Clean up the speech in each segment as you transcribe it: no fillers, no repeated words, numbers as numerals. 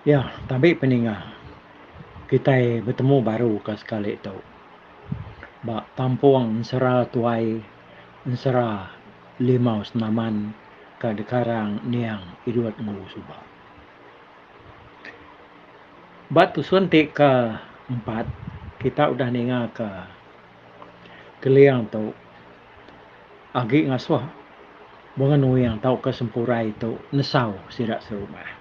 Ya, tabi peninga kitai betemu baru ka sekali tu ba tampung ensera tuai ensera Limau Senaman ka dikarang niang Edward Ngu suba. Ba tusun ti ke empat kita udah ninga ka Keling tu agi ngasuh Bunga Nuing tauka Sempurai tu nesau sida serumah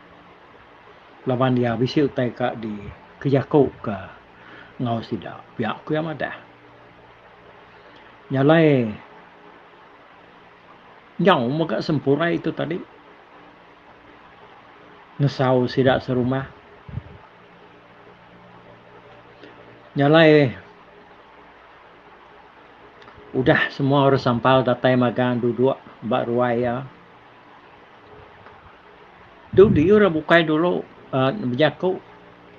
laban iya bisi utai ka di kejaku ka enggau sida pia ku iya madah. Nya alai nyau mega Sempurai tu tadi nesau sida serumah. Nya alai udah semua orang sampal datai magang duduk ba ruai iya. Dudi orang bukai dulu uhh bejaku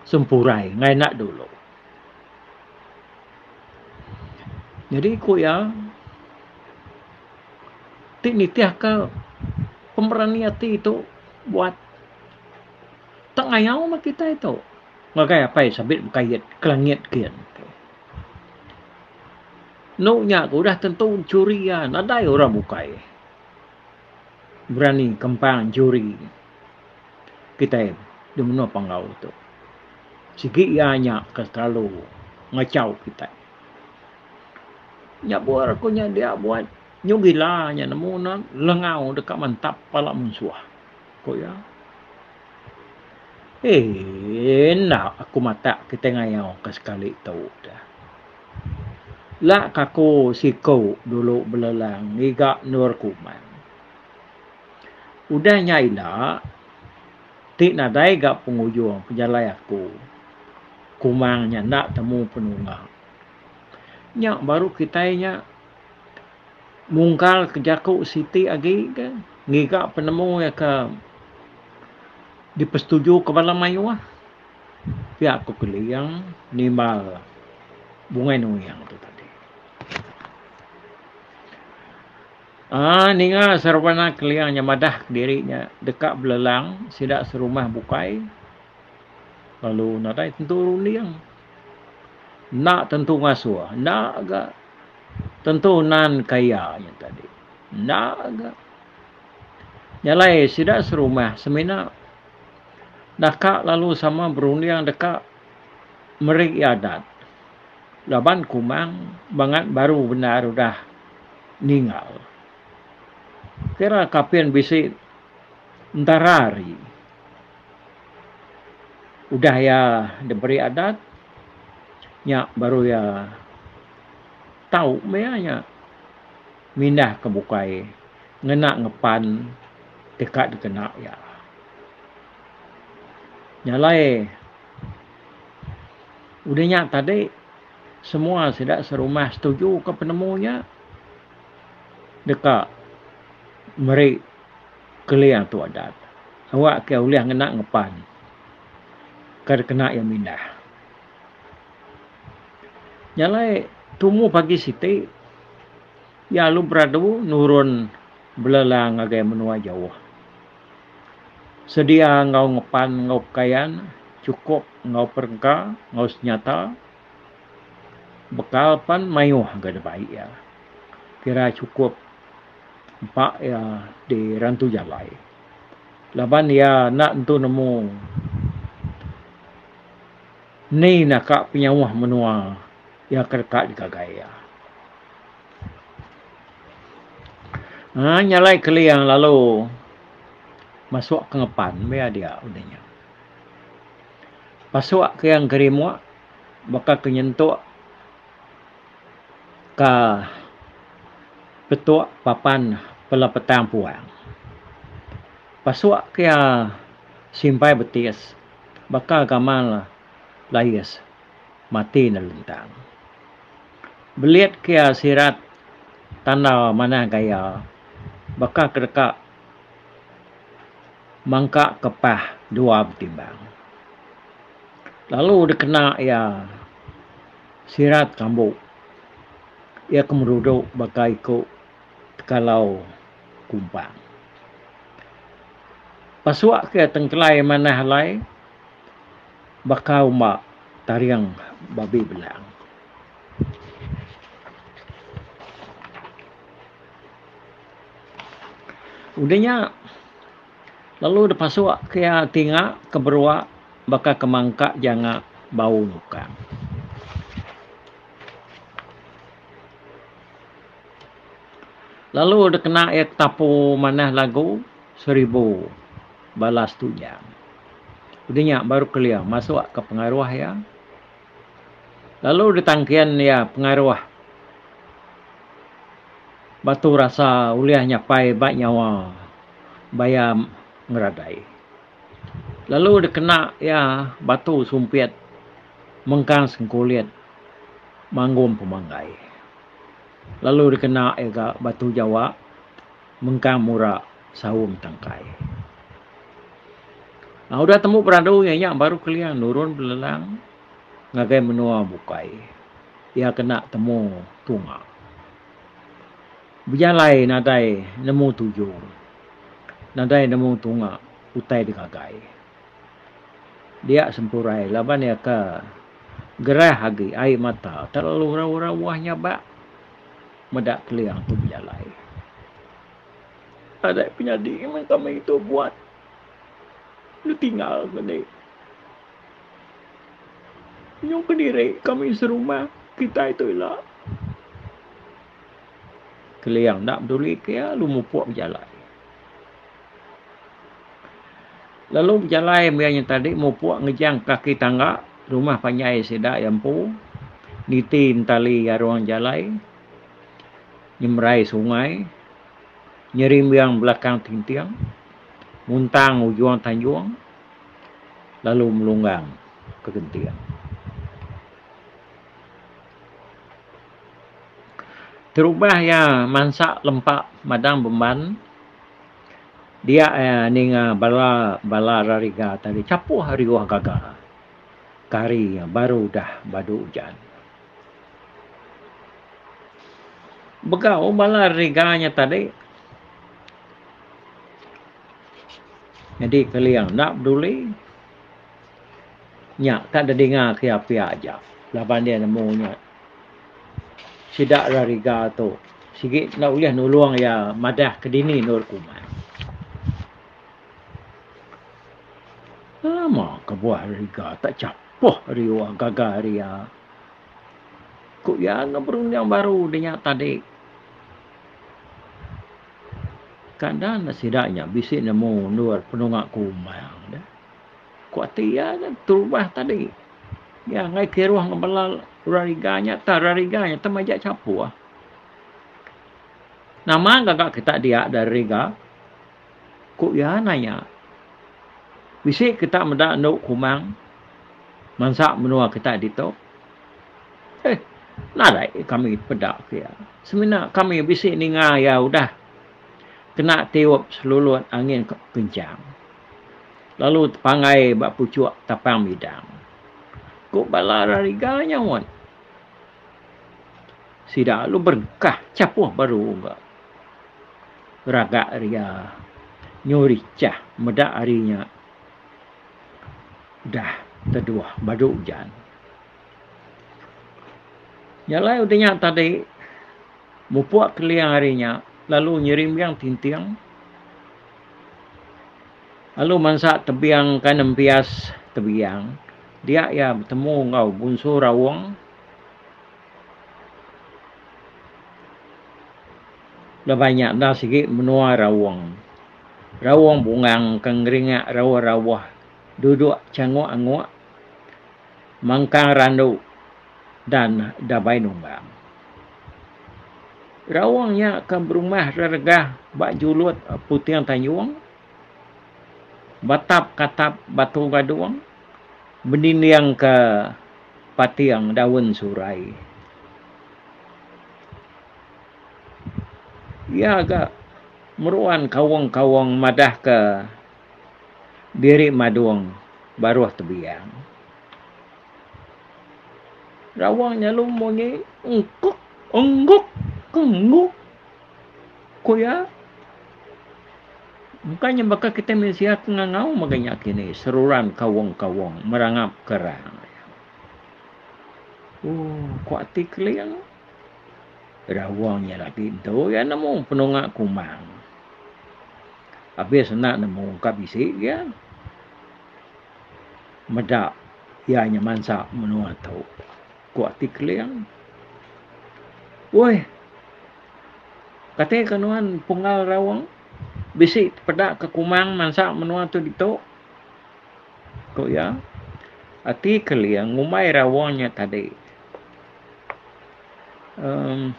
sempurai enggai enda dulu. Nyadi ku iya ti nitihka pemerani ati tu buat tak ngayau meh kitai tu. Ngagai apai sabit bekait ke langit kin. Enu nya ke udah tentu enchuri iya nadai orang bukai berani kempang enchuri kitai di menua Panggau tu. Sigi iya nya ke selalu ngachau kitai. Nya buah ku nya dia buat nyu gila nya nemu ne lengau deka mantap pala munsuh, ku iya. Eii enda aku matak kitai ngayau ke sekali tu deh. Lak ka aku siku dulu belelang ngiga endur kumang. Udah nya ila ti nadai ga pengujung pejalai aku kumang nya enda temu penunga. Nya baru kitai nya mungkal ke jaku siti agi ke ngiga penemu iya ke dipesetuju ke bala mayuh pia ku Keling nimbal Bungai Nuing tu tadi. Aaa ninga serebana Keling nya madah kediri nya deka belelang sida serumah bukai lalu nadai tentu runding enda tentu ngasuh enda ga. Tentu nan kaya nya tadi. Enda ga. Nya alai sida serumah semina naka lalu sama berunding deka meri iya adat laban Kumang bangat baru bendar udah ninggal. Kira kapin bisi entara hari. Udah iya diberi adat nya baru iya tau meh iya nya mindah ke bukai ngena ngepan deka dikena iya. Nya alai udah nya tadi semua sida serumah setuju ka penemu nya deka meri Keling tu adat. Awak ke ulih ngena ngepan ke dikena iya mindah. Nya alai tumu pagi siti iya lalu beradu nurun belelang ngagai menua jauh. Sedia enggau ngepan enggau pekayan chukup enggau perengka enggau senyata bekal pan mayuh ga dibai iya. Kira chukup empa iya di rantu jalai laban iya enda entu nemu ni naka penyauh menua iya ke deka digagai iya. Aaa nya alai Keling lalu masuk ke ngepan meh dia udah nya. Pasuk ke iya ngerimuk baka ke nyentuk ka petuk papan pela petang puang. Pasuk ke iya simpai betis baka gamal lais mati nelentang. Belit ke iya sirat tanda manah gaya baka ke deka mangka ke pah dua betimbang. Lalu dikena iya sirat kambu iya ke merudu baka iku tekalau kumpang. Pasuk ke tengkelai manah alai. Baka uma taring babi belang. Udah nya lalu dipasuk ke iya tinga ke berua baka ke mangka janga bau nukang. Lalu dikena iya ketapu manah lagu seribu balas tunjang. Udah nya baru Keling masuk ke pengaruh iya. Lalu ditangkin iya pengaruh batu rasa ulih nyapai ba nyawa baya ngeradai. Lalu dikena iya batu sumpit mengkang sengkulit manggum pemanggai. Lalu dikena iya ga batu jawa mengkang mura saum tangkai. Udah tembu beradu iya nya baru Keling nurun belelang ngagai menua bukai. Iya kena temu tunga. Bejalai nadai nemu tuju. Nadai nemu tunga utai digagai. Dia sempurai laban iya ke gerah agi ai mata terlalu rauh-rauh nyabak meda Keling tu bejalai. Nadai penyadi meh kami tu buat. Lu tinggal ke dik. Nyau kediri kami serumah kitai tu ila. Keling enda peduli ke iya lalu mupuk bejalai. Lalu bejalai maya nya tadi mupuk ngejang kaki tangga rumah panjai sida iya empu niti entali arung jalai nyemerai sungai nyerimbing belakang tinting muntang ujung tanjung lalu melunggang ke genting. Terubah iya mansa lempa madang bemban dia iya ninga bala bala rariga tadi chapuh riuh gaga ke hari baru udah badu ujan. Begau bala riga nya tadi nyadi Keling enda peduli nya ka dedinga ke iya pia aja laban iya nemu nya sida riga tu sigi enda ulih nulung iya madah ke dini endur kumang. Nama kebuah riga tak chapuh riuh gaga ria. Ku iya enggau berunding baru dinya tadi. Kada ne sida nya bisi nemu endur penunga kumang deh. Ku ati iya terubah tadi. Iya enggai kiruh enggau bala rariga nya tang rariga nya tang majak chapuh. Nama gaga kita dia da rariga? Ku iya nanya. Bisi kita meda endu kumang mansa menua kita ditu? Eh, nadai kami peda ke iya. Semina kami bisi ninga iya udah kena tiup selulut angin kencang lalu tepanggai ba puchuk tapang midang. Ku bala rariga nyaut. Sida lalu berengkah chapuh baru ga. Ragak ria nyu richah meda ari nya udah teduh badu ujan. Nya alai udah nya tadi mupuk keling ari nya lalu nyerimbing tinting lalu mansa tebing ke nempias tebiang dia iya betemu enggau Bunsu Raung. Lebuh nya enda sigi menua raung. Raung bungang ke ngeringak rauh-rauh duduk changuk-anguk mangkang randu dan dabai nunggang. Raung nya ke berumah reregah ba julut puting tanjung, batap katap batu gadung bedinding ke pating daun surai. Iya ga meruan kaung-kaung madahka diri madung baruh tebiang. Rawang nyalu munyi engkuk engguk engguk, ku iya. Bukai nya baka kitai mensia ke ngangau mega nya kini seruran kaung-kaung merangap kerang. Ooh ku ati Keling. Rawang nya lagi entu iya nemu penunga Kumang. Abis enda nemu ka bisi iya meda iya nya mansa menua tu ku ati Keling. Woi kati ka nuan punggal Rawang. Bisi tepeda ke Kumang mansa menua tu ditu, ku iya. Ati Keling ngumbai Rawong nya tadi uhh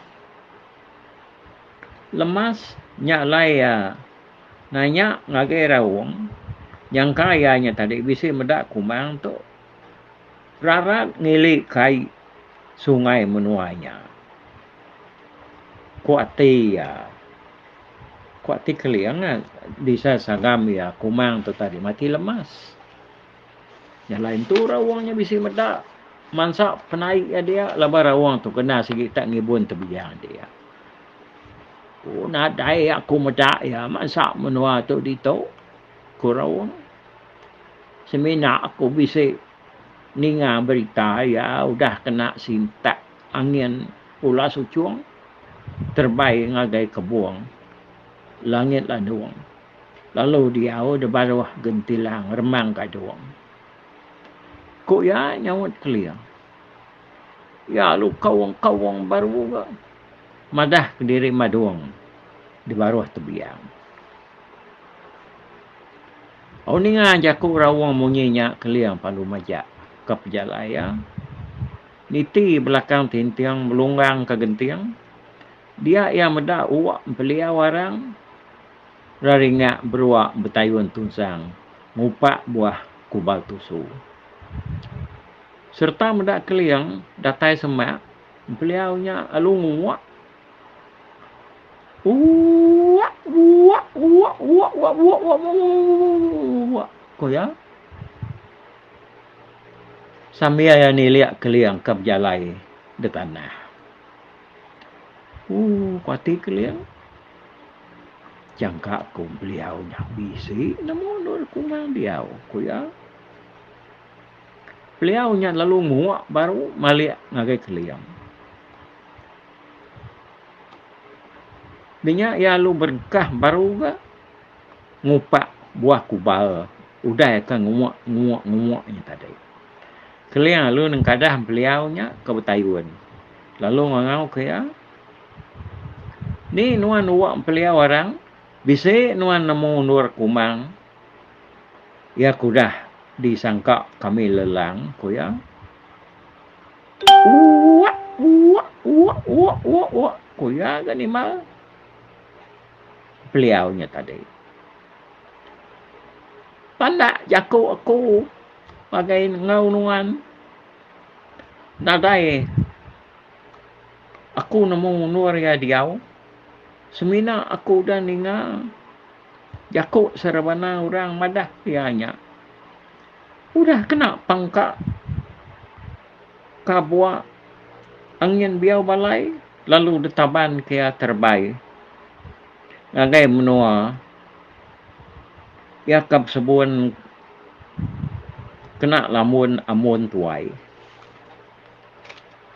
lemas nya alai iya nanya ngagai Rawong nyangka iya nya tadi bisi meda Kumang tu rarat ngili kai sungai menua nya. Ku ati iya. Ku ati Keling disa sagam iya Kumang tu tadi mati lemas. Nya alai entu raung nya bisi meda mansa penaik iya dia laban raung tu kena sigi tak ngibun tebiyang dia. Ku nadai aku meda iya mansa menua tu ditu, ku raung. Semina aku bisi ninga berita iya udah kena sintak angin ulas uchung. Terebai ngagai kebung langit landung lalu diau da baruh gentilang remang gadung. Ku iya nyaut Keling. Iya lalu kaung-kaung baru ga madah kediri madung di baruh tebiang. Au ninga jaku raung munyi nya Keling lalu majak ka pejalai iya. Niti belakang tinting melunggang ka genting, dia iya meda uak empeliau arang reringak berua betayun tunsang ngupak buah kubal tusu. Sereta meda Keling datai semak, empeliau nya lalu nguak. Uak uak uak uak uak uak uak uak ku iya. Sambil iya nilik Keling ke bejalai da tanah. Ooh ku ati Keling. Jangka ku beliau nya bisi nemu endur kumang diau ku iya. Beliau nya lalu muak baru malik ngagai Keling. Dinya iya lalu berengkah baru ga. Ngupak buah kubal udah ka nguak nguak nguak nya tadi. Keling lalu nengkadah beliau nya ke betayun lalu ngangau ke iya, Ni nuan uak empeliau arang bisi nuan nemu endur kumang iya ke udah disangka kami lelang, ku iya. Uak uak uak uak uak uak ku iya ga nimbal. Beliau nya tadi. Pandak jaku aku ngagai enggau nuan nadai aku nemu endur iya diau semina aku udah ninga jaku serebana orang madah iya nya udah kena pangka kabua angin biau balai lalu ditaban ke iya terebai ngagai menua iya ke besebun kena lamun ambun tuai.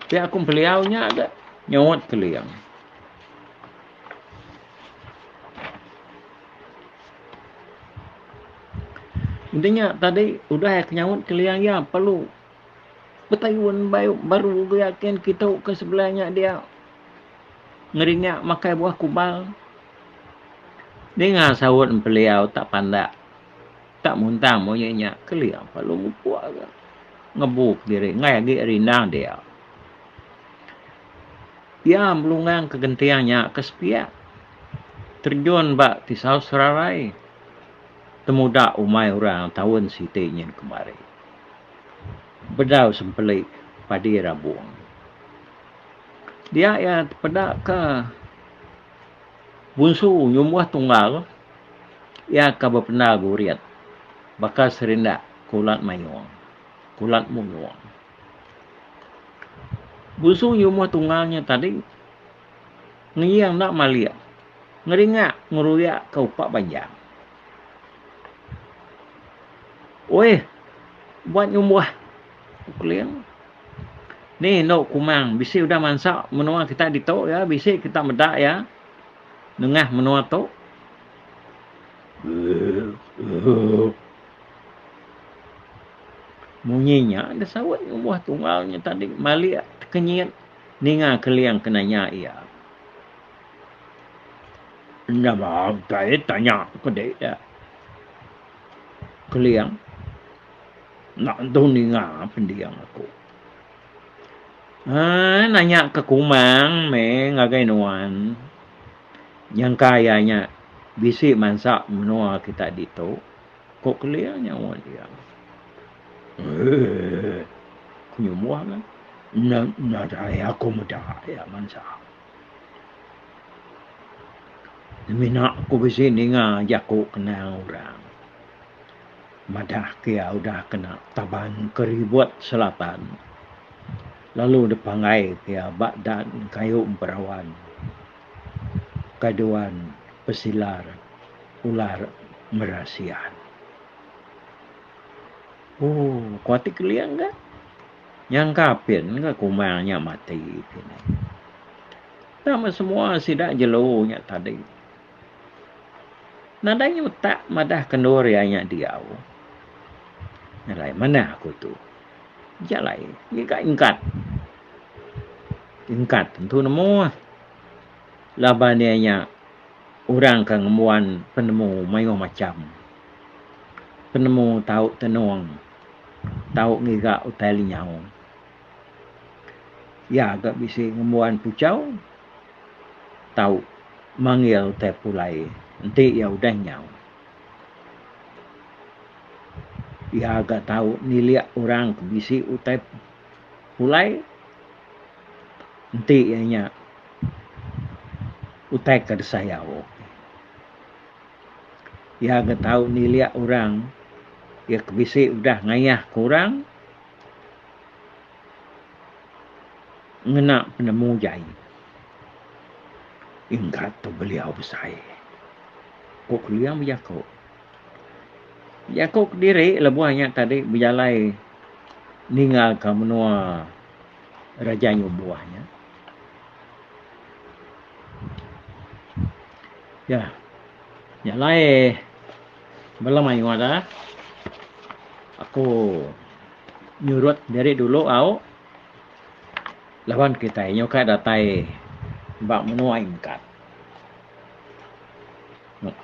Pia ku beliau nya ga nyaut Keling. Enti nya tadi udah ke nyaut Keling iya perlu Betayun baru ga kin kitu ke sebelah nya dia ngeringa makai buah kubal. Ninga saut empeliau tak pandak tak muntang munyi nya kelia lalu mupuk ga ngebu kediri enggai agi rindang dia. Iya melungang ke genting nya ke sepiak terjun ba tisau serarai temuda umai orang taun siti nyin kemari. Bedau sempeli padi rabung. Dia iya tepeda ka bunsu nyumbuh tunggal iya ka bependar gurit baka serindak kulat mayung, kulat muyung. Bunsu nyumbuh tunggal nya tadi ngeying enda malik ngeringak ngeruyak ka upak banjang. Oi, buat nyumbuh, ku Keling. Ni endo Kumang bisi udah mansa menua kita ditu iya, bisi kita meda iya nengah menua tu. Munyi nya da saut nyumbuh tunggal nya tadi malik tekenyit ninga Keling ke nanya iya. Nama utai tanya ku dek da Keling. Enda tentu ninga pending aku. Aaa nanya ke Kumang meh ngagai nuan. Nyangka iya nya bisi mansa menua kita ditu, ku Keling nyaut iya. Eee ku Nyumbuh meh. Nadai aku meda iya mansa. Semina aku bisi ninga jaku kenang orang madah ke iya udah kena taban ke ribut selatan lalu dipanggai ke iya ba dan kayu emperawan kaduan pesilar ular merasian. Ooh ku ati keling ga. Nyangka apin ga kumang nya mati kini. Tang meh semua sida jelu nya tadi. Nadai nyutak madah ke endur iya nya diau. Alai manah aku tu. Jalai ngiga ingkat. Ingkat tentu nemu laban iya nya orang ke ngembuan penemu mayuh macham. Penemu tau tenung. Tau ngiga utai lenyau. Iya ga bisi ngembuan puchau tau manggil utai pulai enti iya udah nyau. Iya ga tau nilik orang ke bisi utai pulai enti iya nya utai ke disayau. Iya ga tau nilik orang iya ke bisi udah ngayah ke orang ngena penemu jai. Inggat tu beliau besai, ku Keling bejaku. Jaku kediri lebuh nya tadi bejalai ninggalka menua Raja Nyumbuh nya. Ya. Nya alai bala mayuh da aku nyurut diri dulu au laban kitai nyuka datai ba menua ingkat.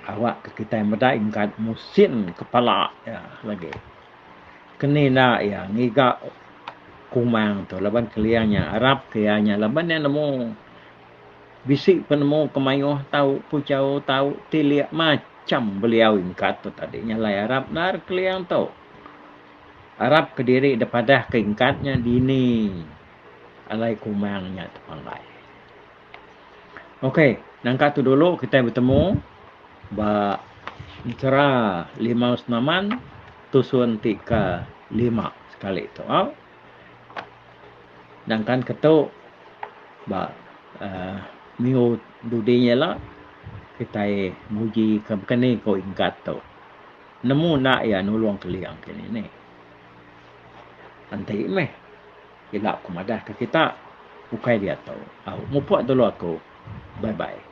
Awak ke kitai meda ingkat musin kepala iya lagi. Keni enda iya ngiga kumang tu laban keling nya arap ke iya nya laban iya nemu Bisi penemu ke mayuh tau puchau tau tilik macham beliau ingkat tu tadi nya alai arap endar keling tu. Arap kediri da padah ke ingkat nya dini alai kumang nya tepanggai. Ok nangka tu dulu kitai betemu ba ensera Limau Senaman tusun ti ke lima sekali tu au. Nangkan ke tu ba uhh minggu dudi nya ila kitai nguji ke baka ni ku ingkat tu. Nemu enda iya nulung keling kini nih. Enti meh ila ku madah ke kita ukai diatu. Au mupuk dulu aku. Bye bye.